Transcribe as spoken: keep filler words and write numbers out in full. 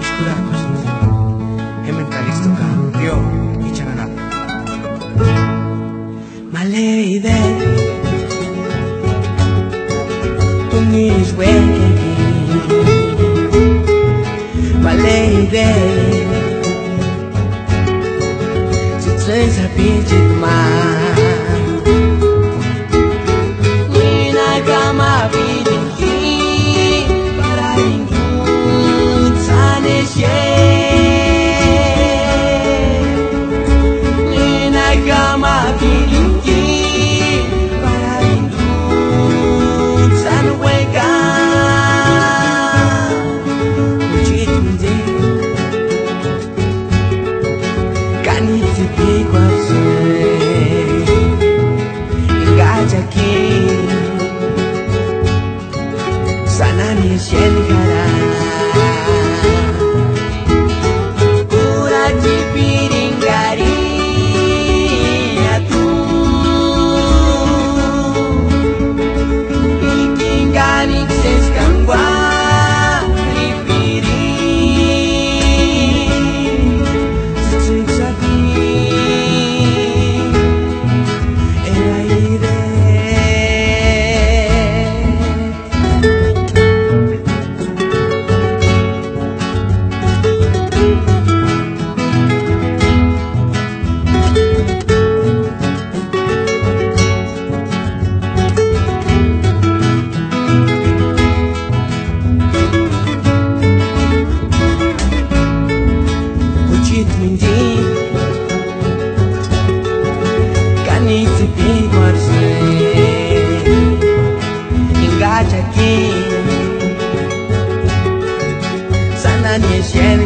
Ixkurhak'usïnti. Jémbeni Calixto ka io ichanana. Maleide. Tunirishwe. Maleide. Tsïtsïni sapichiti ma. Nina kama pidinki para rindu tsanexie. Nina kama pidinki para rindu tsanueka. Uchiti Kanitsï p'ikuarhusï, engajaki, sanani exeni jara. Kurachipiringaria tu, ikingarini sési kanguarhipiri. Juchiti mintini, kanitsï p'ikuarhusï, engajaki, sanani exeni